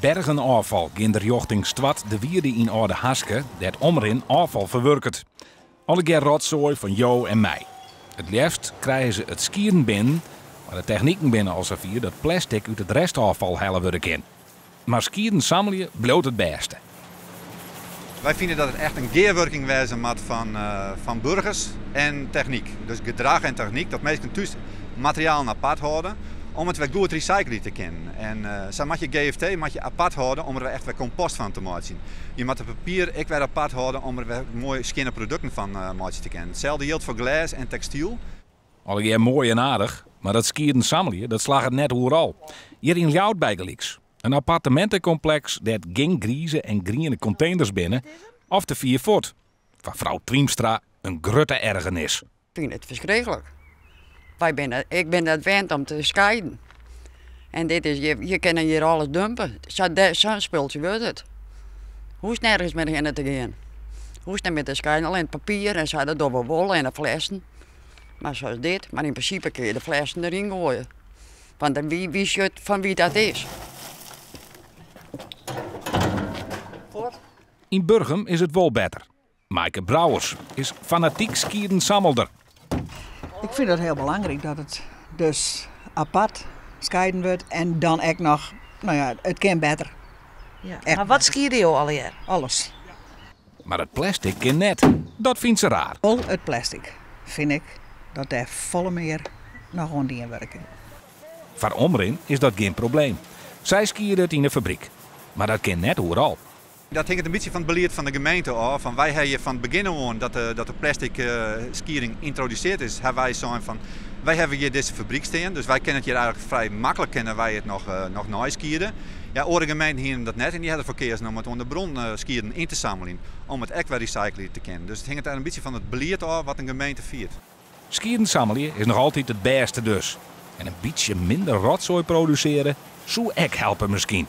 Bergen ôffal gean der rjochting stoart De Wierde yn Aldehaske, dêr't Omrin ôffal ferwurket. Allegear rotsoai fan jo en my. It leafst krije se it skieden binnen, mar de techniken binne al safier dat plastic út it restôffal helle wurde kin. Mar skieden sammelje bliuwt it bêste. Wy fine dat it echt in gearwurking wêze moat fan burgers en technyk. Dus gedrach en technyk, dat minsken thús materialen apart hâlde om it wer goed recyclje te kinnen. En sa moat je GFT moat je apart hâlde om der echt wer kompost fan te meitsjen. Je moatte papier ek wer apart hâlde om der wer moaie skjinne produkten fan meitsje te kinnen. Itselde jildt foar glês en tekstyl. Allegear moai en aardich, mar dat skieden sammelje, dat slagget net oeral. Hjir yn Ljouwert bygelyks. In appartemintekompleks dêr't gjin grize en griene konteners binne, of te fier fuort. Foar frou Triemstra in grutte ergernis. Ik fyn it ferskriklik. Wy binne, ik bin net wend om te skeiden. En dit is, je kinne hjir alles dumpe. Sa'n spultsje wurdt it. Hoechst nergens mear hinne te gean. Hoechst net mear te skeiden, allinnich papier en sa, dat dogge we wol en de flessen. Mar sa as dit, mar yn prinsipe kinne je de flessen deryn goaie. Want wie, wie sjocht fan wie dat is. Yn Burgum is it wol better. Maaike Brouwers is fanatyk skieden sammelder. Ik fyn dat hiel belangryk dat it dus apart skeiden wurdt en dan ek noch, no ja, it kin better. Ja. Mar wat skiede jo allegear? Alles. Mar it plastic kin net. Dat fynt se raar. Wol it plastic, fyn ik dat dêr folle mear noch oan dien wurde kin. Foar Omrin is dat gjin probleem. Sy skiede it yn de fabryk. Mar dat kin net oeral. Dat hinget in bytsje fan it belied fan de gemeente ôf. Fan wy hawwe hjir fan it begjin oan dat de, dat de plastic skieding yntrodusearre is, hawwe wy sein fan wy hawwe hjir dizze fabryk stean, dus wy kinne it hjir eigentlik frij maklik kinne wy it noch, noch neiskiede. Ja, oare gemeenten hiene dat net en dy hawwe derfoar keazen om it oan de bron skieden yn te sammeljen, om it ek wer recyclje te kinnen. Dus it hinget der in bytsje fan it belied ôf wat in gemeente fiert. Skieden sammelje is noch altyd it bêste dus. En in bytsje minder rotsoai produsearje soe ek helpe miskien.